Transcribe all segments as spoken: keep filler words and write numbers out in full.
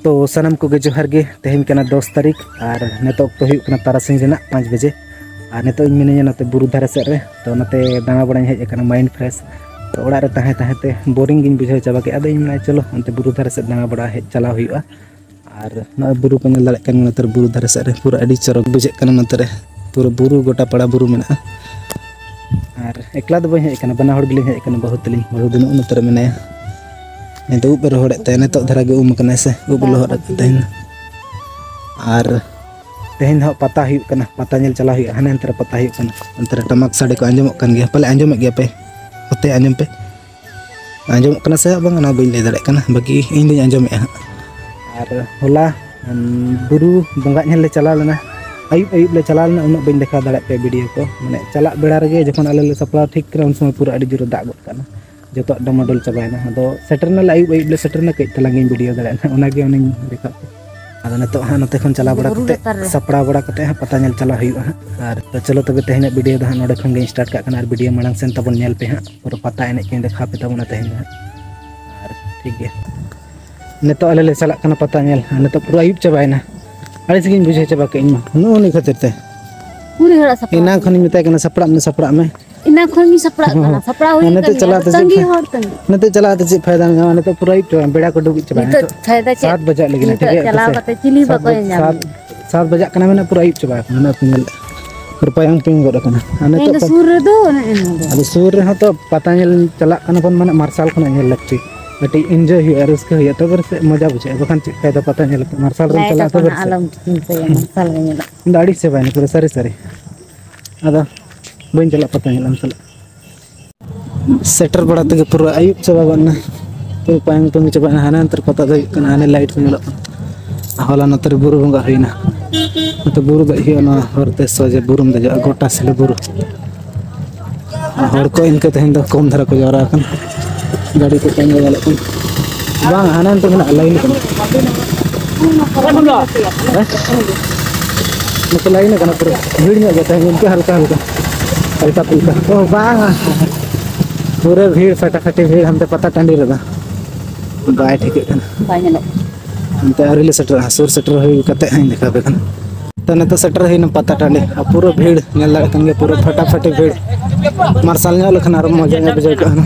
ᱛᱚ ᱥᱟᱱᱟᱢ ᱠᱚᱜᱮ ᱡᱚᱦᱟᱨ ᱜᱮ᱾ ᱛᱮᱦᱮᱧ ᱠᱟᱱᱟ ᱫᱚᱥ ᱛᱟᱹᱨᱤᱠᱷ ᱟᱨ ᱱᱤᱛᱚᱜ ᱚᱠᱛᱚ ᱦᱩᱭᱩᱜ ᱠᱟᱱᱟ ᱛᱟᱨᱟᱥᱤᱧ ᱨᱮᱱᱟᱜ ᱯᱟᱸᱪ ᱵᱟᱡᱮ᱾ ᱟᱨ ᱱᱤᱛᱚᱜ ᱤᱧ ᱢᱤᱱᱟᱹᱧᱟ ᱱᱚᱛᱮ ᱵᱩᱨᱩ ᱫᱷᱟᱨᱮ ᱥᱮᱫ ᱨᱮ᱾ ᱛᱚ ᱱᱚᱛᱮ ᱫᱟᱬᱟ ᱵᱟᱲᱟᱧ ᱦᱮᱡ ᱟᱠᱟᱱᱟ, mind fresh᱾ ᱛᱚ ᱚᱲᱟᱜ ᱨᱮ ᱛᱟᱦᱮᱸ ᱛᱟᱦᱮᱸ ᱛᱮ boring ᱜᱤᱧ ᱵᱩᱡᱷᱟᱹᱣ ᱪᱟᱵᱟ ᱠᱮᱫᱟ᱾ ᱟᱫᱚ ᱤᱧ ᱢᱮᱱᱟ ᱪᱚᱞᱚ ᱚᱱᱛᱮ ᱵᱩᱨᱩ ᱫᱷᱟᱨᱮ ᱥᱮᱫ ᱫᱟᱬᱟ ᱵᱟᱲᱟ ᱦᱮᱡ ᱪᱟᱞᱟᱣ ᱦᱩᱭᱩᱜᱼᱟ᱾ ᱟᱨ ᱱᱚᱜᱼᱚᱭ ᱵᱩᱨᱩ ᱠᱚ ᱧᱮᱞ ᱫᱟᱲᱮᱭᱟᱜ ᱠᱟᱱ ᱜᱮᱭᱟ, ᱱᱚᱛᱮ ᱨᱮ ᱵᱩᱨᱩ ᱫᱷᱟᱨᱮ ᱥᱮᱫ ᱨᱮ ᱯᱩᱨᱟᱹ ᱟᱹᱰᱤ ᱪᱚᱨᱚᱠ ᱵᱩᱡᱷᱟᱹᱜ ᱠᱟᱱᱟ᱾ ᱱᱚᱛᱮ ᱨᱮ ᱯᱩᱨᱟᱹ ᱵᱩᱨᱩ, ᱜᱚᱴᱟ ᱯᱟᱲᱟ ᱵᱩᱨᱩ ᱢᱮᱱᱟᱜᱼᱟ᱾ ᱟᱨ ᱮᱠᱞᱟ ᱫᱚ ᱵᱟᱹᱧ ᱦᱮᱡ ᱟᱠᱟᱱᱟ, ᱵᱟᱱᱟ ᱦᱚᱲ ᱜᱮᱞᱤᱧ ᱦᱮᱡ ᱟᱠᱟᱱᱟ᱾ ᱵᱟᱹᱦᱩ ᱛᱟᱹᱞᱤᱧ, ᱵᱟᱹᱦᱩ ᱫᱚ ᱱᱚᱜᱼᱚ ᱱᱚᱛᱮ ᱨᱮ ᱢᱮᱱᱟᱭᱟ᱾ ᱱᱤᱛᱚᱜ ᱩᱵ ᱮ ᱨᱚᱦᱚᱲᱮᱫ ᱛᱟᱭᱟ, ᱱᱤᱛᱚᱜ ᱫᱷᱟᱨᱟ ᱜᱮ ᱩᱢ ᱟᱠᱟᱱᱟᱭ ᱥᱮ, ᱩᱵ ᱮ ᱞᱚᱦᱚᱫ ᱟᱠᱟᱫ ᱛᱟᱦᱮᱱᱟ᱾ ᱟᱨ ᱛᱮᱦᱮᱧ ᱫᱚ ᱦᱟᱸᱜ ᱯᱟᱛᱟ ᱦᱩᱭᱩᱜ ᱠᱟᱱᱟ, ᱯᱟᱛᱟ ᱧᱮᱞ ᱪᱟᱞᱟᱣ ᱦᱩᱭᱩᱜᱼᱟ᱾ ᱦᱟᱱᱮ ᱚᱱᱛᱮ ᱨᱮ ᱯᱟᱛᱟ ᱦᱩᱭᱩᱜ ᱠᱟᱱᱟ, ᱚᱱᱛᱮ ᱨᱮ ᱴᱟᱢᱟᱠ ᱥᱟᱰᱮ ᱠᱚ ᱟᱸᱡᱚᱢᱚᱜ ᱠᱟᱱ ᱜᱮᱭᱟ, ᱯᱟᱞᱮ ᱟᱸᱡᱚᱢᱮᱫ ᱜᱮᱭᱟ ᱯᱮ? ᱚᱛᱮ ᱟᱸᱡᱚᱢ ᱯᱮ, ᱟᱸᱡᱚᱢᱚᱜ ᱠᱟᱱᱟ ᱥᱮ ᱵᱟᱝ ᱚᱱᱟ ᱵᱟᱹᱧ ᱞᱟᱹᱭ ᱫᱟᱲᱮᱭᱟᱜ ᱠᱟᱱᱟ, ᱵᱟᱹᱠᱤ ᱤᱧ ᱫᱚᱧ ᱟᱸᱡᱚᱢᱮᱫᱼᱟ ᱦᱟᱸᱜ᱾ ᱟᱨ ᱦᱚᱞᱟ, ᱩᱢ, ᱵᱩᱨᱩ ᱵᱚᱸᱜᱟᱜ ᱧᱮᱞ ᱞᱮ ᱪᱟᱞᱟᱣ ᱞᱮᱱᱟ, ᱟᱹᱭᱩᱵ ᱟᱹᱭᱩᱵ ᱞᱮ ᱪᱟᱞᱟᱣ ᱞᱮᱱᱟ, ᱩᱱᱟᱹᱜ ᱵᱟᱹᱧ ᱫᱮᱠᱷᱟᱣ ᱫᱟᱲᱮᱭᱟᱜ ᱯᱮᱭᱟ ᱵᱷᱤᱰᱤᱭᱳ ᱠᱚ᱾ ᱢᱟᱱᱮ ᱪᱟᱞᱟᱜ ᱵᱮᱲᱟ ᱨᱮᱜᱮ ᱡᱚᱠᱷᱚᱱ ᱟᱞᱮ ᱞᱮ ᱥᱟᱯᱲᱟᱣ ᱴᱷᱤᱠ ᱠᱟᱱᱟ, ᱩᱱ ᱥᱚᱢᱚᱭ ᱯᱩᱨᱟᱹ ᱟᱹᱰᱤ ᱡᱳᱨᱮ ᱫᱟᱜ ᱜᱚᱫ ᱠᱟᱱᱟ, ᱡᱚᱛᱚᱣᱟᱜ ᱰᱟᱢᱟᱰᱳᱞ ᱪᱟᱵᱟᱭᱮᱱᱟ᱾ ᱟᱫᱚ ᱥᱮᱴᱮᱨ ᱱᱟᱞᱮ ᱟᱹᱭᱩᱵ ᱟᱹᱭᱩᱵ ᱞᱮ ᱥᱮᱴᱮᱨ ᱱᱟ, ᱠᱟᱹᱡ ᱛᱟᱞᱟᱝ ᱜᱤᱧ ᱵᱷᱤᱰᱤᱭᱳ ᱫᱟᱲᱮᱭᱟᱜᱼᱟ ᱱᱟᱦᱟᱜ, ᱚᱱᱟᱜᱮ ᱩᱱᱤᱧ ᱫᱮᱠᱷᱟᱣ ᱯᱮ᱾ ᱟᱫᱚ ᱱᱤᱛᱚᱜ ᱦᱟᱸᱜ ᱱᱚᱛᱮ ᱠᱷᱚᱱ ᱪᱟᱞᱟᱣ ᱵᱟᱲᱟ ᱵᱩᱨᱩ ᱠᱟᱛᱮ, ᱞᱟᱛᱟᱨ ᱨᱮ᱾ ᱥᱟᱯᱲᱟᱣ ᱵᱟᱲᱟ ᱠᱟᱛᱮ ᱦᱟᱸᱜ ᱯᱟᱛᱟ ᱧᱮᱞ ᱪᱟᱞᱟᱣ ᱦᱩᱭᱩᱜᱼᱟ ᱦᱟᱸᱜ᱾ ᱟᱨ ᱪᱚᱞᱚ ᱛᱚᱵᱮ ᱛᱮᱦᱮᱧᱟᱜ ᱵᱷᱤᱰᱤᱭᱳ ᱫᱚ ᱦᱟᱸᱜ ᱱᱚᱰᱮ ᱠᱷᱚᱱ ᱜᱤᱧ ᱥᱴᱟᱨᱴ ᱠᱟᱜ ᱠᱟᱱᱟ, ᱟᱨ ᱵᱷᱤᱰᱤᱭᱳ ᱢᱟᱲᱟᱝ ᱥᱮᱱ ᱛᱟᱵᱚᱱ ᱧᱮᱞ ᱯᱮ ᱦᱟᱸᱜ, ᱯᱩᱨᱟᱹ ᱯᱟᱛᱟ ᱮᱱᱮᱡ ᱠᱚᱧ ᱫᱮᱠᱷᱟᱣ ᱯᱮ ᱛᱟᱵᱚᱱᱟ ᱛᱮᱦᱮᱧ ᱫᱚ ᱦᱟᱸᱜ᱾ ᱟᱨ ᱴᱷᱤᱠ ᱜᱮᱭᱟ, ᱱᱤᱛᱚᱜ ᱟᱞᱮ ᱞᱮ ᱪᱟᱞᱟᱜ ᱠᱟᱱᱟ ᱯᱟᱛᱟ ᱧᱮᱞ, ᱟᱨ ᱱᱤᱛᱚᱜ ᱯᱩᱨᱟᱹ ᱟᱹᱭᱩᱵ ᱪᱟᱵᱟᱭᱮᱱᱟ᱾ ᱟᱹᱲᱤᱥ ᱜᱤᱧ ᱵᱩᱡᱷᱟᱹᱣ ᱪᱟᱵᱟ ᱠᱮᱫ ᱤᱧ ᱢᱟ, ᱱᱚᱜᱼᱚ ᱱᱩᱭ ᱠᱷᱟᱹᱛᱤᱨ ᱛᱮ᱾ ᱠᱩᱲᱤ ᱦᱚᱲᱟᱜ ᱥᱟᱯᱲᱟᱣ ᱮᱱᱟᱝ ᱠᱷᱚᱱᱤᱧ ᱢᱮᱛᱟᱭ ᱠᱟᱱᱟ, "ᱥᱟᱯᱲᱟᱜ ᱢᱮ, ᱥᱟᱯᱲᱟᱜ ᱢᱮ᱾" ᱮᱱᱟᱝ ᱠᱷᱚᱱ ᱜᱤᱧ ᱥᱟᱯᱲᱟᱜ ᱠᱟᱱᱟ, ᱥᱟᱯᱲᱟᱣ ᱦᱩᱭ ᱱᱤᱛᱚᱜ ᱟᱠᱟᱱ ᱜᱮᱭᱟ, ᱪᱟᱞᱟᱣ ᱛᱮ ᱪᱮᱫ ᱛᱟᱺᱜᱤ ᱯᱷᱟᱭᱫᱟ? ᱦᱚᱲ ᱛᱟᱺᱜᱤ᱾ ᱱᱤᱛᱚᱜ ᱪᱟᱞᱟᱣ ᱛᱮ ᱪᱮᱫ ᱯᱷᱟᱭᱫᱟ ᱢᱮᱱᱟᱜᱼᱟ? ᱱᱤᱛᱚᱜ ᱯᱩᱨᱟᱹ ᱟᱹᱭᱩᱵ ᱪᱟᱵᱟᱭᱮᱱᱟ, ᱵᱮᱲᱟ ᱠᱚ ᱰᱩᱵᱩᱡ ᱪᱟᱵᱟᱭᱮᱱᱟ᱾ ᱱᱤᱛᱚᱜ ᱱᱤᱛᱚᱜ ᱯᱷᱟᱭᱫᱟ ᱪᱮᱫ? ᱥᱟᱛ ᱵᱟᱡᱟᱜ ᱞᱟᱹᱜᱤᱫ ᱱᱤᱛᱚᱜ ᱴᱷᱤᱠ ᱜᱮᱭᱟ? ᱪᱟᱞᱟᱣ ᱥᱟᱛ ᱠᱟᱛᱮ ᱪᱤᱞᱤ ᱥᱟᱛ ᱵᱟᱠᱚ ᱵᱟᱡ-, ᱧᱟᱢ ᱥᱟᱛ, ᱮᱫᱟ᱾ ᱥᱟᱛ ᱵᱟᱡᱟᱜ ᱠᱟᱱᱟ, ᱢᱮᱱᱟ ᱯᱩᱨᱟᱹ ᱟᱹᱭᱩᱵ ᱪᱟᱵᱟ ᱟᱠᱟᱱᱟ, ᱚᱱᱟ ᱠᱚ ᱧᱮᱞ ᱯᱩᱨᱟᱹ ᱯᱟᱭᱟᱝ ᱯᱤᱝ ᱜᱚᱫ ᱟᱠᱟᱱᱟ᱾ ᱟᱨ ᱱᱤᱛᱚᱜ ᱤᱧ ᱫᱚ ᱯᱟᱛᱟ ᱥᱩᱨ ᱨᱮᱫᱚ ᱚᱱᱮ ᱤᱧ ᱫᱚ᱾ ᱟᱫᱚ ᱥᱩᱨ ᱨᱮᱦᱚᱸ ᱛᱚ ᱯᱟᱛᱟ ᱧᱮᱞ ᱪᱟᱞᱟᱜ ᱠᱟᱱᱟ ᱵᱚᱱ, ᱢᱟᱱᱮ ᱢᱟᱨᱥᱟᱞ ᱠᱷᱚᱱᱟᱜ ᱧᱮᱞ ᱞᱟᱹᱠᱛᱤ, ᱠᱟᱹᱴᱤᱡ ᱤᱱᱡᱚᱭ ᱦᱩᱭᱩᱜᱼᱟ, ᱨᱟᱹᱥᱠᱟᱹ ᱦᱩᱭᱩᱜᱼᱟ, ᱛᱚᱵᱮ ᱨᱮᱥᱮ ᱢᱚᱡᱟ ᱵᱩᱡᱷᱟᱹᱜᱼᱟ, ᱵᱟᱠᱷᱟᱱ ᱪᱮᱫ ᱯᱷᱟᱭᱫᱟ ᱯᱟᱛᱟ ᱧᱮᱞ ᱠᱟᱛᱮ, ᱢᱟᱨᱥᱟᱞ ᱨᱮᱢ ᱞᱟᱭᱤᱴ ᱪᱟᱞᱟᱜᱼᱟ ᱟᱠᱟᱱᱟ, ᱛᱚᱵᱮ ᱨᱮᱥᱮ᱾ ᱟᱞᱚᱢ ᱪᱤᱱᱛᱟᱹᱭᱟ, ᱢᱟᱨᱥᱟᱞ ᱜᱮ ᱧᱮᱞᱚᱜ᱾ ᱤᱧ ᱫᱚ ᱟᱹᱲᱤᱥ ᱪᱟᱵᱟᱭᱮᱱᱟ ᱯᱩᱨᱟᱹ ᱥᱟᱹᱨᱤ ᱥᱟᱹᱨᱤ᱾ ᱟᱫᱚ ᱵᱟᱹᱧ ᱪᱟᱞᱟᱜ ᱯᱟᱛᱟ ᱧᱮᱞ ᱟᱢ ᱥᱟᱞᱟᱜ᱾ ᱥᱮᱴᱮᱨ ᱵᱟᱲᱟ ᱛᱮᱜᱮ ᱯᱩᱨᱟᱹ ᱟᱹᱭᱩᱵ ᱪᱟᱵᱟ ᱜᱚᱫ ᱮᱱᱟ᱾ ᱯᱩᱨᱟᱹ ᱯᱟᱭᱟᱝ ᱯᱩᱝ ᱪᱟᱵᱟᱭᱮᱱᱟ᱾ ᱦᱟᱱᱮ ᱚᱱᱛᱮ ᱨᱮ ᱯᱟᱛᱟ ᱫᱚ ᱦᱩᱭᱩᱜ ᱠᱟᱱᱟ, ᱦᱟᱱᱮ ᱞᱟᱭᱤᱴ ᱠᱚ ᱧᱮᱞᱚᱜ ᱠᱟᱱᱟ᱾ ᱦᱚᱞᱟ ᱱᱚᱛᱮ ᱨᱮ ᱵᱩᱨᱩ ᱵᱚᱸᱜᱟ ᱦᱩᱭᱱᱟ᱾ ᱱᱚᱛᱮ ᱵᱩᱨᱩ ᱫᱮᱡ ᱦᱩᱭᱩᱜᱼᱟ, ᱱᱚᱣᱟ ᱦᱚᱨᱛᱮ ᱥᱚᱡᱷᱮ ᱵᱩᱨᱩᱢ ᱫᱮᱡᱚᱜᱼᱟ, ᱜᱚᱴᱟ ᱥᱤᱞᱟᱹ ᱵᱩᱨᱩ᱾ ᱟᱨ ᱦᱚᱲ ᱠᱚ ᱤᱱᱠᱟᱹ ᱛᱮᱦᱮᱧ ᱫᱚ ᱠᱚᱢ ᱫᱷᱟᱨᱟ ᱠᱚ ᱡᱟᱣᱨᱟ ᱟᱠᱟᱱᱟ᱾ ᱜᱟᱹᱰᱤ ᱠᱚ ᱛᱟᱺᱜᱤ ᱧᱮᱞᱚᱜ ᱠᱟᱱᱟ᱾ ᱵᱟᱝ, ᱦᱟᱱᱮ ᱚᱱᱛᱮ ᱢᱮᱱᱟᱜᱼᱟ, ᱞᱟᱭᱤᱱ ᱠᱟᱱᱟ᱾ ᱦᱮᱸ? ᱱᱚᱛᱮ ᱞᱟᱭᱤᱱ ᱠᱟᱱᱟ, ᱯᱩᱨᱟᱹ ᱵᱷᱤᱲ ᱧᱚᱜ ᱜᱮ ᱛᱟᱦᱮᱸ, ᱤᱱᱠᱟᱹ ᱦᱟᱞᱠᱟ ᱦᱟᱞᱠᱟ, ᱦᱟᱞᱠᱟ ᱯᱩᱞᱠᱟ᱾ ᱳ ᱵᱟᱝ, ᱯᱩᱨᱟᱹ ᱵᱷᱤᱲ, ᱯᱷᱟᱴᱟᱯᱷᱟᱴᱤ ᱵᱷᱤᱲ ᱦᱟᱱᱛᱮ ᱯᱟᱛᱟ ᱴᱟᱺᱰᱤ ᱨᱮᱫᱚ᱾ ᱵᱟᱭ ᱴᱷᱤᱠᱟᱹᱜ ᱠᱟᱱᱟ᱾ ᱵᱟᱭ ᱧᱮᱞᱚᱜ ᱠᱟᱱᱟ᱾ ᱮᱱᱛᱮ ᱟᱹᱣᱨᱤ ᱞᱮ ᱥᱮᱴᱮᱨᱚᱜᱼᱟ, ᱥᱩᱨ ᱥᱮᱴᱮᱨ ᱦᱩᱭ ᱠᱟᱛᱮ ᱦᱟᱸᱜ ᱤᱧ ᱫᱮᱠᱷᱟᱣ ᱟᱯᱮ ᱠᱟᱱᱟ᱾ ᱛᱚ ᱱᱤᱛᱚᱜ ᱥᱮᱴᱮᱨ ᱦᱩᱭᱱᱟ ᱯᱟᱛᱟ ᱴᱟᱺᱰᱤ, ᱟᱨ ᱯᱩᱨᱟᱹ ᱵᱷᱤᱲ, ᱧᱮᱞ ᱫᱟᱲᱮᱭᱟᱜ ᱠᱟᱱ ᱜᱮᱭᱟ, ᱯᱩᱨᱟᱹ ᱯᱷᱟᱴᱟᱯᱷᱟᱴᱤ ᱵᱷᱤᱲ᱾ ᱢᱟᱨᱥᱟᱞ ᱧᱚᱜ ᱞᱮᱠᱷᱟᱱ ᱟᱨᱚ ᱢᱚᱡᱟ ᱧᱚᱜ ᱵᱩᱡᱷᱟᱹᱣ ᱠᱚᱜᱼᱟ ᱦᱟᱸᱜ᱾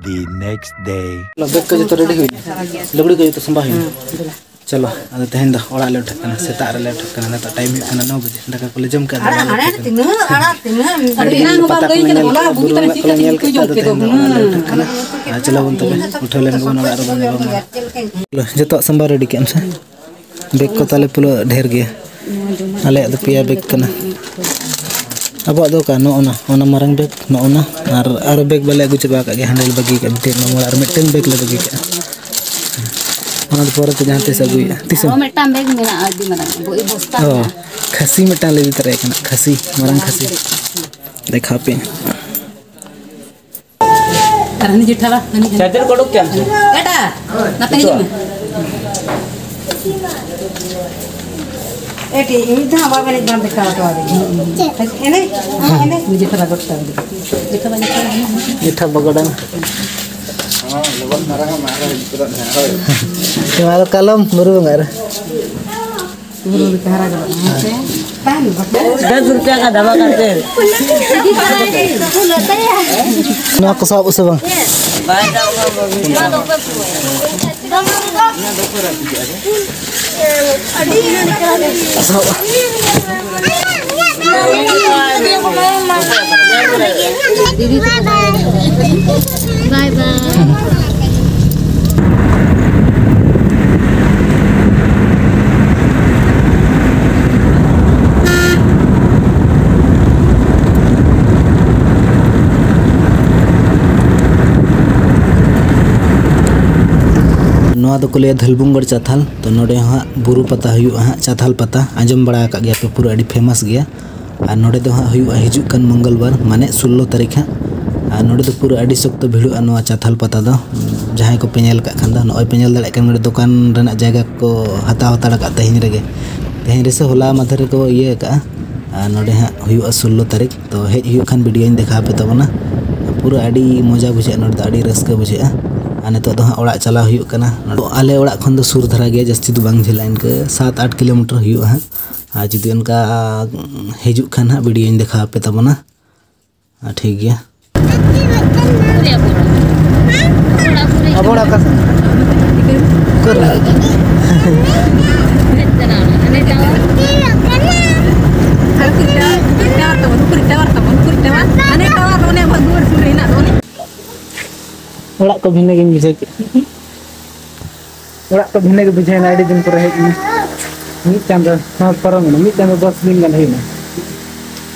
The next day. ᱵᱮᱜᱽ ᱠᱚ ᱡᱚᱛᱚ ᱨᱮᱰᱤ ᱦᱩᱭᱱᱟ, ᱞᱩᱜᱽᱲᱤ ᱠᱚ ᱡᱚᱛᱚ ᱥᱟᱢᱵᱟ ᱦᱩᱭᱱᱟ᱾ ᱪᱚᱞᱚ, ᱟᱫᱚ ᱛᱮᱦᱮᱧ ᱫᱚ ᱚᱲᱟᱜ ᱞᱮ ᱩᱴᱷᱟᱹᱜ ᱠᱟᱱᱟ, ᱥᱮᱛᱟᱜ ᱨᱮᱞᱮ ᱩᱴᱷᱟᱹᱜ ᱠᱟᱱᱟ᱾ ᱱᱤᱛᱚᱜ ᱴᱟᱭᱤᱢ ᱦᱩᱭᱩᱜ ᱠᱟᱱᱟ ᱱᱚ ᱵᱟᱡᱮ, ᱫᱟᱠᱟ ᱠᱚᱞᱮ ᱡᱚᱢ ᱠᱮᱫᱟ, ᱟᱫᱚ ᱚᱲᱟᱜ ᱞᱮ ᱩᱴᱷᱟᱹᱜ ᱠᱟᱱᱟ᱾ ᱛᱤᱱᱟᱹᱜ ᱟᱲᱟᱜ, ᱛᱤᱱᱟᱹᱜ ᱟᱹᱰᱤ ᱫᱤᱱ ᱮᱱᱟᱝ ᱦᱚᱸ ᱵᱟᱢ ᱯᱟᱛᱟ ᱞᱟᱹᱭ ᱠᱚᱞᱮ ᱠᱟᱫᱟ, ᱧᱮᱞ ᱵᱚᱞᱟ ᱠᱮᱫᱟ, ᱵᱩᱨᱩ ᱵᱩᱨᱩ ᱢᱮᱞᱟ ᱠᱚᱞᱮ ᱧᱮᱞ ᱠᱮᱫᱟ, ᱟᱫᱚ ᱛᱮᱦᱮᱧ ᱫᱚ ᱚᱲᱟᱜ ᱞᱮ ᱩᱴᱷᱟᱹᱜ ᱠᱟᱱᱟ᱾ ᱟᱨ ᱪᱚᱞᱚ ᱵᱚᱱ ᱛᱚᱵᱮ, ᱩᱴᱷᱟᱹᱣ ᱞᱮᱱ ᱜᱮᱵᱚᱱ ᱚᱲᱟᱜ ᱨᱮᱵᱚᱱ ᱧᱟᱯᱟᱢᱟ᱾ ᱡᱚᱛᱚᱣᱟᱜ ᱥᱟᱢᱵᱟᱣ ᱨᱮᱰᱤ ᱠᱮᱫ ᱟᱢ ᱥᱮ? ᱵᱮᱜᱽ ᱠᱚ ᱛᱟᱞᱮ ᱯᱩᱨᱟᱹ ᱰᱷᱮᱨ ᱜᱮᱭᱟ᱾ ᱟᱞᱮᱭᱟᱜ ᱫᱚ ᱯᱮᱭᱟ ᱵᱮᱜᱽ ᱠᱟᱱᱟ᱾ ᱟᱵᱚᱣᱟᱜ ᱫᱚ ᱚᱠᱟ? ᱱᱚᱜᱼᱚ ᱱᱟ, ᱚᱱᱟ ᱢᱟᱨᱟᱝ ᱵᱮᱜᱽ, ᱱᱚᱜᱼᱚ ᱱᱟ, ᱟᱨ ᱟᱨᱚ ᱵᱮᱜᱽ ᱵᱟᱞᱮ ᱟᱹᱜᱩ ᱪᱟᱵᱟ ᱟᱠᱟᱫ ᱜᱮᱭᱟ, ᱦᱟᱸᱰᱮ ᱞᱮ ᱵᱟᱹᱜᱤ ᱠᱟᱜᱼᱟ ᱢᱤᱫᱴᱮᱱ, ᱱᱚᱣᱟ ᱟᱨ ᱢᱤᱫᱴᱮᱱ ᱵᱮᱜᱽ ᱞᱮ ᱵᱟᱹᱜᱤ ᱠᱟᱜᱼᱟ᱾ ᱚᱱᱟ ᱫᱚ ᱯᱚᱨᱮᱛᱮ ᱡᱟᱦᱟᱸ ᱛᱤᱥ ᱟᱹᱜᱩᱭᱟ᱾ ᱛᱤᱥ ᱮᱢ? ᱟᱨᱚ ᱢᱤᱫᱴᱟᱝ ᱵᱮᱜᱽ ᱢᱮᱱᱟᱜᱼᱟ, ᱟᱹᱰᱤ ᱢᱟᱨᱟᱝ, ᱵᱚ-, ᱵᱚᱥᱛᱟ ᱚ, ᱢᱮᱱᱟᱜᱼᱟ᱾ ᱠᱷᱟᱹᱥᱤ ᱢᱤᱫᱴᱟᱝ ᱞᱮ ᱤᱫᱤ ᱛᱚᱨᱟᱭ ᱠᱟᱱᱟ, ᱠᱷᱟᱹᱥᱤ, ᱢᱟᱨᱟᱝ ᱠᱷᱟᱹᱥᱤ᱾ ᱫᱮᱠᱷᱟᱣ ᱯᱮ᱾ ᱟᱨ ᱦᱟᱹᱱᱤ ᱡᱮᱴᱷᱟ ᱵᱟ, ᱦᱟᱹᱱᱤ, ᱦᱟᱹᱱᱤ᱾ ᱪᱟᱨᱡᱟᱨ ᱠᱚ ᱚᱰᱚᱠ ᱠᱮᱫᱟᱢ ᱥᱮ? ᱮᱴᱟ, ᱱᱟᱛᱮ ᱦᱤᱡᱩᱜ ᱢᱮ᱾ ᱮᱴᱤ, ᱢᱤᱫ ᱫᱷᱟᱣ ᱵᱟᱵᱮᱱ ᱮᱱᱮᱡ ᱵᱟᱝ ᱫᱮᱠᱷᱟᱣ ᱦᱚᱴᱚ ᱟᱹᱫᱤᱧᱟ᱾ ᱮᱱᱮᱡ? ᱦᱮᱸ, ᱮᱱᱮᱡ᱾ ᱩᱱᱤ ᱡᱮᱴᱷᱟ ᱵᱟ ᱜᱚᱴ ᱠᱟᱜ ᱢᱮ᱾ ᱡᱮᱴᱷᱟ ᱵᱟ, ᱡᱮᱴᱷᱟ ᱵᱟ, ᱦᱮᱸ, ᱦᱮᱸ᱾ ᱡᱮᱴᱷᱟ ᱵᱟ ᱜᱚᱰᱟᱝ᱾ ᱱᱚᱣᱟ ᱫᱚ ᱠᱟᱞᱚᱢ ᱵᱩᱨᱩ ᱵᱚᱸᱜᱟ ᱨᱮ᱾ ᱫᱚᱥ ᱨᱩᱯᱤᱭᱟ ᱠᱟ ᱫᱟᱵᱟ ᱠᱟᱨᱛᱮ ᱦᱮᱸ᱾ ᱱᱚᱣᱟ ᱠᱚ ᱥᱟᱵ ᱥᱮ ᱵᱟᱝ? ᱵᱟᱭ ᱫᱟᱜ ᱢᱟ ᱵᱟᱹᱵᱤ᱾ ᱥᱟᱵ᱾ ᱵᱟᱭ ᱵᱟᱭ᱾ ᱱᱚᱣᱟ ᱫᱚᱠᱚ ᱞᱟᱹᱭᱟ ᱫᱷᱟᱹᱞᱵᱩᱝᱜᱚᱲ ᱪᱟᱛᱷᱟᱞ᱾ ᱛᱚ, ᱱᱚᱰᱮ ᱦᱚᱸ ᱦᱟᱸᱜ ᱵᱩᱨᱩ ᱯᱟᱛᱟ ᱦᱩᱭᱩᱜᱼᱟ ᱦᱟᱸᱜ, ᱪᱟᱛᱷᱟᱞ ᱯᱟᱛᱟ᱾ ᱟᱸᱡᱚᱢ ᱵᱟᱲᱟ ᱟᱠᱟᱫ ᱜᱮᱭᱟ ᱯᱮ, ᱯᱩᱨᱟᱹ ᱟᱹᱰᱤ famous ᱜᱮᱭᱟ᱾ ᱟᱨ ᱱᱚᱰᱮ ᱫᱚ ᱦᱟᱸᱜ ᱦᱩᱭᱩᱜᱼᱟ ᱦᱤᱡᱩᱜ ᱠᱟᱱ ᱢᱚᱝᱜᱚᱞ ᱵᱟᱨ, ᱢᱟᱱᱮ ᱥᱳᱞᱞᱳ ᱛᱟᱹᱨᱤᱠᱷ ᱦᱟᱸᱜ᱾ ᱟᱨ ᱱᱚᱰᱮ ᱫᱚ ᱯᱩᱨᱟᱹ ᱟᱹᱰᱤ ᱥᱚᱠᱛᱚ ᱵᱷᱤᱲᱚᱜᱼᱟ ᱱᱚᱣᱟ ᱪᱟᱛᱷᱟᱞ ᱯᱟᱛᱟ ᱫᱚ᱾ ᱡᱟᱦᱟᱸᱭ ᱠᱚᱯᱮ ᱧᱮᱞ ᱠᱟᱜ ᱠᱷᱟᱱ ᱫᱚ, ᱱᱚᱜᱼᱚᱭ ᱯᱮ ᱧᱮᱞ ᱫᱟᱲᱮᱭᱟᱜ ᱠᱟᱱ, ᱱᱚᱰᱮ ᱫᱚᱠᱟᱱ ᱨᱮᱱᱟᱜ ᱡᱟᱭᱜᱟ ᱠᱚ ᱦᱟᱛᱟᱣ ᱦᱟᱛᱟᱲ ᱟᱠᱟᱫ ᱛᱮᱦᱮᱧ ᱨᱮᱜᱮ᱾ ᱛᱮᱦᱮᱧ ᱨᱮᱥᱮ ᱦᱚᱞᱟ ᱢᱟᱫᱷᱮᱨ ᱨᱮᱠᱚ ᱤᱭᱟᱹ ᱟᱠᱟᱫᱼᱟ᱾ ᱟᱨ ᱱᱚᱰᱮ ᱦᱟᱸᱜ ᱦᱩᱭᱩᱜᱼᱟ ᱥᱳᱞᱞᱳ ᱛᱟᱹᱨᱤᱠᱷ᱾ ᱛᱚ, ᱦᱮᱡ ᱦᱩᱭᱩᱜ ᱠᱷᱟᱱ video ᱤᱧ ᱫᱮᱠᱷᱟᱣ ᱟᱯᱮ ᱛᱟᱵᱚᱱᱟ᱾ ᱯᱩᱨᱟᱹ ᱟᱹᱰᱤ ᱢᱚᱡᱟ ᱵᱩᱡᱷᱟᱹᱜᱼᱟ ᱱᱚᱰᱮ ᱫᱚ, ᱟᱹᱰᱤ ᱨᱟᱹᱥᱠᱟᱹ ᱵᱩᱡᱷᱟᱹᱜᱼᱟ᱾ ᱟᱨ ᱱᱤᱛᱚᱜ ᱫᱚ ᱦᱟᱸᱜ ᱚᱲᱟᱜ ᱪᱟᱞᱟᱣ ᱦᱩᱭᱩᱜ ᱠᱟᱱᱟ᱾ ᱱᱚᱰᱮ ᱟᱞᱮ ᱚᱲᱟᱜ ᱠᱷᱚᱱ ᱫᱚ ᱥᱩᱨ ᱫᱷᱟᱨᱟ ᱜᱮᱭᱟ, ᱡᱟᱹᱥᱛᱤ ᱫᱚ ᱵᱟᱝ ᱡᱷᱟᱹᱞᱟ, ᱤᱱᱠᱟᱹ ᱥᱟᱛ ᱟᱴ ᱠᱤᱞᱳᱢᱤᱴᱟᱨ ᱦᱩᱭᱩᱜᱼᱟ ᱦᱟᱸᱜ᱾ ᱟᱨ ᱡᱩᱫᱤ ᱚᱱᱠᱟ ᱦᱤᱡᱩᱜ ᱠᱷᱟᱱ ᱦᱟᱸᱜ videoᱧ ᱫᱮᱠᱷᱟᱣ ᱟᱯᱮ ᱛᱟᱵᱚᱱᱟ᱾ ᱟᱨ ᱴᱷᱤᱠ ᱜᱮᱭᱟ᱾ ᱟᱵᱚ ᱚᱲᱟᱜ ᱚᱠᱟ ᱥᱮᱫ? ᱩᱠᱩᱨ? ᱚᱲᱟᱜ ᱠᱚ ᱵᱷᱤᱱᱟᱹ ᱜᱤᱧ ᱵᱩᱡᱷᱟᱹᱣ ᱠᱮᱫ᱾ ᱚᱲᱟᱜ ᱠᱚ ᱵᱷᱤᱱᱟᱹ ᱜᱮ ᱵᱩᱡᱷᱟᱹᱣ ᱮᱱᱟ, ᱟᱹᱰᱤ ᱫᱤᱱ ᱯᱚᱨᱮ ᱦᱮᱡ ᱮᱱᱟ᱾ ᱢᱤᱫ ᱪᱟᱸᱫᱚ ᱦᱚᱸ ᱯᱟᱨᱚᱢ ᱮᱱᱟ, ᱢᱤᱫ ᱪᱟᱸᱫᱚ ᱫᱚᱥ ᱫᱤᱱ ᱜᱟᱱ ᱦᱩᱭᱱᱟ᱾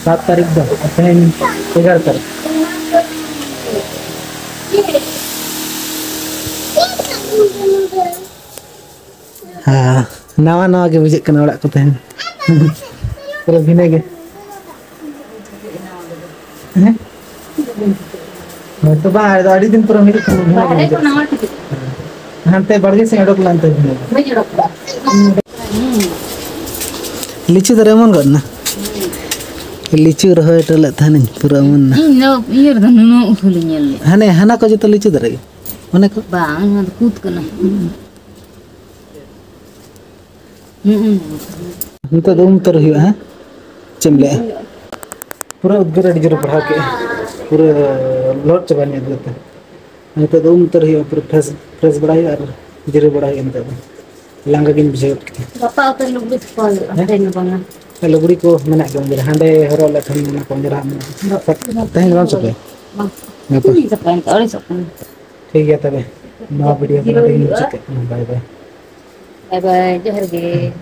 ᱥᱟᱛ ᱛᱟᱹᱨᱤᱠᱷ ᱫᱚ, ᱟᱨ ᱛᱮᱦᱮᱧ ᱮᱜᱟᱨᱚ ᱛᱟᱹᱨᱤᱠᱷ᱾ ᱦᱮᱸ, ᱱᱟᱣᱟ ᱱᱟᱣᱟ ᱜᱮ ᱵᱩᱡᱷᱟᱹᱜ ᱠᱟᱱᱟ ᱚᱲᱟᱜ ᱠᱚ ᱛᱟᱦᱮᱱ᱾ ᱯᱩᱨᱟᱹ ᱵᱷᱤᱱᱟᱹ ᱜᱮ᱾ ᱦᱮᱸ? ᱦᱳᱭᱛᱚ ᱵᱟᱝ, ᱟᱫᱚ ᱟᱹᱰᱤ ᱫᱤᱱ ᱯᱚᱨᱮ ᱦᱩᱭᱩᱜ ᱠᱟᱱᱟ, ᱵᱷᱤᱱᱟᱹ ᱜᱮ ᱵᱩᱡᱷᱟᱹᱜ ᱠᱟᱱᱟ᱾ ᱦᱮᱸ᱾ ᱦᱟᱱᱛᱮ ᱵᱟᱲᱜᱮ ᱥᱮᱫ ᱚᱰᱚᱠ ᱞᱮᱱ ᱛᱮ ᱵᱷᱤᱱᱟᱹ ᱜᱮ᱾ ᱞᱤᱪᱩ ᱫᱟᱨᱮ ᱚᱢᱚᱱ ᱜᱚᱫ ᱮᱱᱟ᱾ ᱞᱤᱪᱩ ᱨᱚᱦᱚᱭ ᱦᱚᱴᱚ ᱞᱮᱫ ᱛᱟᱦᱮᱱᱤᱧ, ᱯᱩᱨᱟᱹ ᱚᱢᱚᱱ ᱮᱱᱟ᱾ ᱤᱧ ᱫᱚ ᱤᱭᱟᱹ ᱨᱮᱫᱚ ᱱᱩᱱᱟᱹᱜ ᱩᱥᱩᱞᱤᱧ ᱧᱮᱞ ᱞᱮᱫ᱾ ᱦᱟᱱᱮ ᱦᱟᱱᱟ ᱠᱚ ᱡᱚᱛᱚ ᱞᱤᱪᱩ ᱫᱟᱨᱮ ᱜᱮ? ᱚᱱᱮ ᱠᱚ? ᱵᱟᱝ, ᱱᱚᱣᱟ ᱫᱚ ᱠᱩᱫ ᱠᱟᱱᱟ᱾ ᱦᱩᱸ᱾ ᱱᱤᱛᱚᱜ ᱫᱚ ᱩᱢ ᱩᱛᱟᱹᱨ ᱦᱩᱭᱩᱜᱼᱟ, ᱦᱮᱸ? ᱪᱮᱫ ᱮᱢ ᱞᱟᱹᱭᱟ? ᱯᱩᱨᱟᱹ ᱩᱫᱽᱜᱟᱹᱨ ᱟᱹᱰᱤ ᱡᱳᱨᱮ ᱯᱟᱲᱦᱟᱣ ᱠᱮᱜᱼᱟ᱾ ᱯᱩᱨᱟᱹ ᱞᱚᱦᱚᱫ ᱪᱟᱵᱟᱭᱮᱱᱟ ᱩᱫᱽᱜᱟᱹᱨ ᱛᱮ᱾ ᱱᱤᱛᱚᱜ ᱫᱚ ᱩᱢ ᱩᱛᱟᱹᱨ ᱦᱩᱭᱩᱜᱼᱟ, ᱯᱩᱨᱟᱹ ᱯᱷᱨᱮᱥ, ᱯᱷᱨᱮᱥ ᱵᱟᱲᱟ ᱦᱩᱭᱩᱜᱼᱟ ᱟᱨ ᱡᱤᱨᱟᱹᱣ ᱵᱟᱲᱟ ᱦᱩᱭᱩᱜᱼᱟ ᱱᱤᱛᱚᱜ ᱫᱚ᱾ ᱞᱟᱸᱜᱟ ᱜᱤᱧ ᱵᱩᱡᱷᱟᱹᱣ ᱠᱮᱫᱟ᱾ ᱜᱟᱯᱟ ᱩᱛᱟᱹᱨ ᱞᱩᱜᱽᱲᱤ ᱥᱟᱯᱷᱟ ᱦᱩᱭᱩᱜᱼᱟ, ᱦᱮᱸ? ᱛᱮᱦᱮᱧ ᱫᱚ ᱵᱟᱝᱟ᱾ ᱞᱩᱜᱽᱲᱤ ᱠᱚ ᱢᱮᱱᱟᱜ ᱜᱮᱭᱟ ᱚᱸᱰᱮ ᱨᱮ, ᱦᱟᱸᱰᱮ ᱦᱚᱨᱚᱜ ᱞᱮᱠᱷᱟᱱ ᱚᱱᱟ ᱠᱚ ᱚᱸᱡᱽᱨᱟᱜᱼᱟ᱾ ᱛᱮᱦᱮᱧ ᱫᱚ ᱵᱟᱢ ᱥᱟᱯᱷᱟᱭᱟ? ᱵᱟᱝ᱾ ᱜᱟᱯᱟ? ᱛᱤᱦᱤᱧ ᱥᱟᱯᱷᱟᱭᱟ, ᱱᱤᱛᱚᱜ ᱟᱹᱲᱤᱥᱚᱜ ᱠᱟᱱᱟ᱾ ᱴᱷᱤᱠ ᱜᱮᱭᱟ ᱛᱚᱵᱮ, ᱱᱚᱣᱟ ᱵᱷᱤᱰᱤᱭᱳ ᱫᱚ ᱱᱚᱰᱮ ᱜᱮᱧ ᱢᱩᱪᱟᱹᱫ ᱠᱟᱜ ᱠᱟᱱᱟ᱾ ᱵᱟᱭ ᱵᱟᱭ᱾ ᱵᱟᱭ ᱵᱟᱭ, ᱡᱚᱦᱟᱨ ᱜᱮ᱾